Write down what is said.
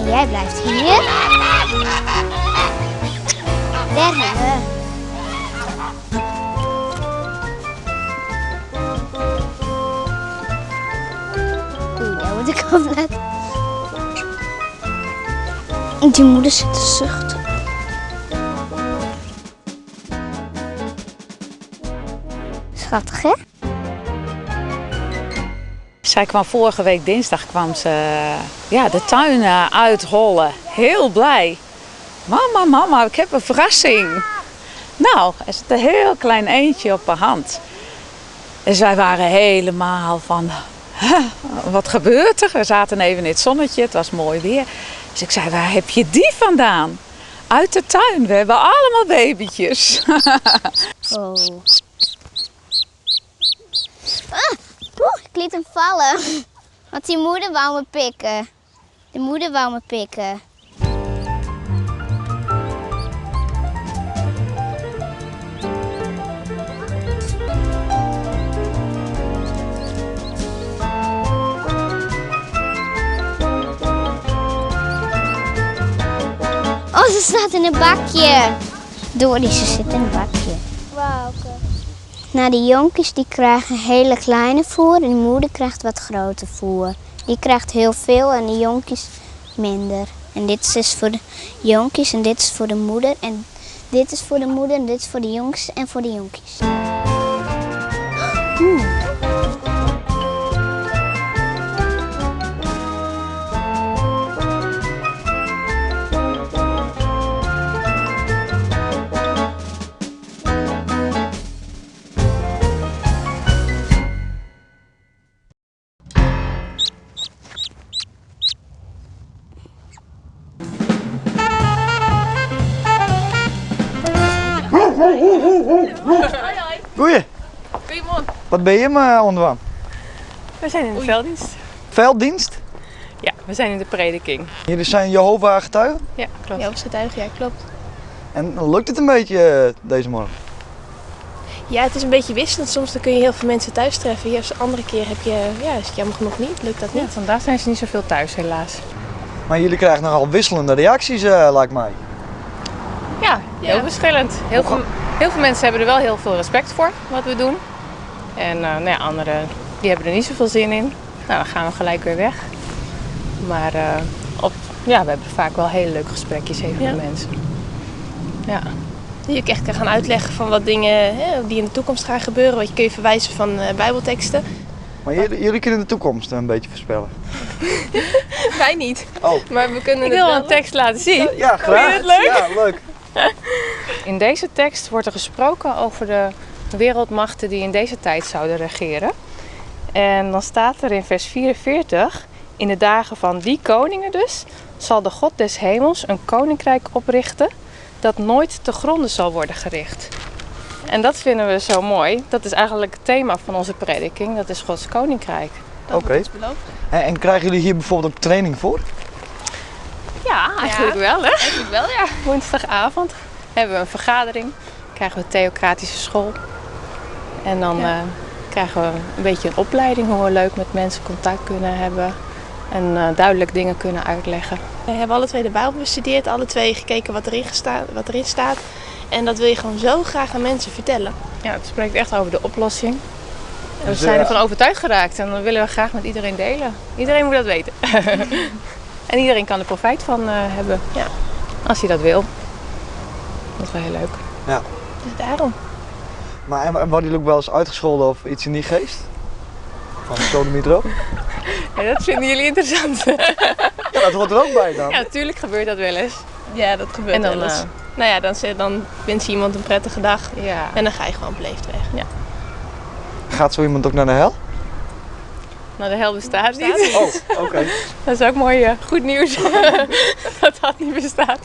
Jij blijft hier. Dêr hinne. Oeh, dêr moat ik op lette. Dy moeder sit te suchten. Schattig, hè? Sy kwam vorige week dinsdag kwam se, ja, de tuin uithollen. Heel blij. Mama, mama, ik heb een verrassing. Nou, er zit een heel klein eendje op haar hand. Dus wij waren helemaal van, huh, wat gebeurt er? We zaten even in het zonnetje, het was mooi weer. Dus ik zei, waar heb je die vandaan? Uit de tuin, we hebben allemaal babytjes. Oh. Ah, oeh, ik liet hem vallen. Want die moeder wou me pikken. De moeder wou me pikken. Oh, ze staat in een bakje. Dory, ze zit in een bakje. Welke? Nou, de jonkies die krijgen hele kleine voer en de moeder krijgt wat groter voer. Die krijgt heel veel en de jonkies minder. En dit is dus voor de jonkies en dit is voor de moeder. En dit is voor de moeder en dit is voor de jongste en voor de jonkies. Oeh. Goeie. Goeiemoarn. Wat ben je me oan it dwaan? We zijn in de velddienst. Velddienst? Ja, we zijn in de prediking. Jullie zijn Jehovah getuigen? Ja, klopt. Jehovah's getuigen, ja, klopt. En lukt het een beetje deze morgen? Ja, het is een beetje wisselend. Soms dan kun je heel veel mensen thuis treffen. Hier, de andere keer heb je, ja, is het jammer genoeg niet. Lukt dat Ja, niet. vandaag zijn ze niet zoveel thuis helaas. Maar jullie krijgen nogal wisselende reacties, lijkt mij. Ja, heel Ja. verschillend. Heel Hoe veel mensen hebben er wel heel veel respect voor wat we doen. En anderen die hebben er niet zoveel zin in. Dan gaan we gelijk weer weg. Maar we hebben vaak wel hele leuke gesprekjes even met mensen. Ja. Die je echt kan gaan uitleggen van wat dingen, hè, die in de toekomst gaan gebeuren. Wat je kun je verwijzen van bijbelteksten. Maar jullie kunnen de toekomst een beetje voorspellen. Wij niet. Oh. Maar we kunnen Ik het wil wel. een tekst laten zien. Ja, graag. Vind je het leuk? Ja, leuk. In deze tekst wordt er gesproken over de wereldmachten die in deze tijd zouden regeren. En dan staat er in vers 44, in de dagen van die koningen dus, zal de God des hemels een koninkrijk oprichten dat nooit te gronde zal worden gericht. En dat vinden we zo mooi. Dat is eigenlijk het thema van onze prediking. Dat is Gods koninkrijk. Dat wordt Oké. ons beloofd. En krijgen jullie hier bijvoorbeeld ook training voor? Ja, eigenlijk wel hè. Eigenlijk wel, ja. Woensdagavond hebben we een vergadering. Krijgen we theocratische school. En dan krijgen we een beetje een opleiding hoe we leuk met mensen contact kunnen hebben. En duidelijk dingen kunnen uitleggen. We hebben alle twee de Bijbel bestudeerd. Alle twee gekeken wat erin staat. En dat wil je gewoon zo graag aan mensen vertellen. Ja, het spreekt echt over de oplossing. En we Dus, zijn ervan overtuigd geraakt en dat willen we graag met iedereen delen. Iedereen moet dat weten. En iedereen kan er profijt van hebben. Als hij dat wil. Dat is wel heel leuk. Dus daarom. Maar en worden jullie ook wel eens uitgescholden of iets in die geest? Van sodomiet erop? Ja, dat vinden jullie interessant. Ja, dat hoort er ook bij dan. Ja, natuurlijk gebeurt dat wel eens. Ja, dat gebeurt En dan, wel eens. Dan wens je iemand een prettige dag. En dan ga je gewoon beleefd weg. Gaat zo iemand ook naar de hel? De hel bestaat Bestaat niet. Oh, oké. Dat is ook mooi goed nieuws. Dat dat niet bestaat.